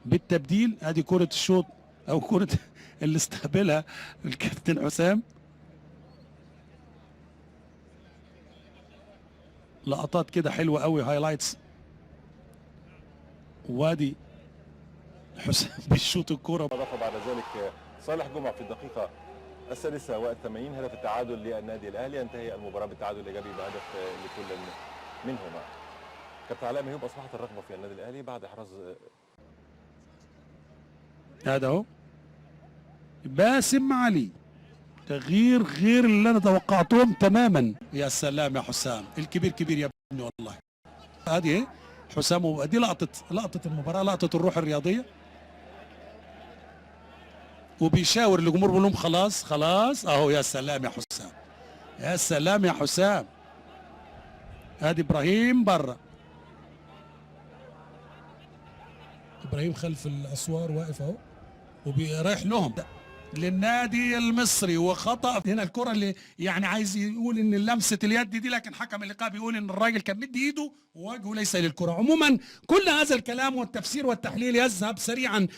بالتبديل. ادي كره الشوط او كره اللي استقبلها الكابتن حسام. لقطات كده حلوة قوي، highlights. وادي حسام بيشوط الكره. اضاف بعد ذلك صالح جمعه في الدقيقة 86 هدف التعادل للنادي الاهلي. ينتهي المباراة بالتعادل الايجابي بهدف لكل منهما. كابتن علاء ميهوب، اصبحت الرغبة في النادي الاهلي بعد احراز هذا اهو باسم علي، تغيير غير اللي انا توقعتهم تماما. يا سلام يا حسام، الكبير كبير يا ابني والله. ادي ايه حسام، دي لقطة المباراة، لقطة الروح الرياضية، وبيشاور الجمهور بيقول لهم خلاص خلاص اهو. يا سلام يا حسام، يا سلام يا حسام. ادي ابراهيم بره، ابراهيم خلف الاسوار واقف اهو وبيرايح لهم للنادي المصري. وخطأ هنا الكرة اللي يعني عايز يقول ان لمسة اليد دي، لكن حكم اللقاء بيقول ان الراجل كان مدي ايده ووجهه ليس للكرة. عموما كل هذا الكلام والتفسير والتحليل يذهب سريعا.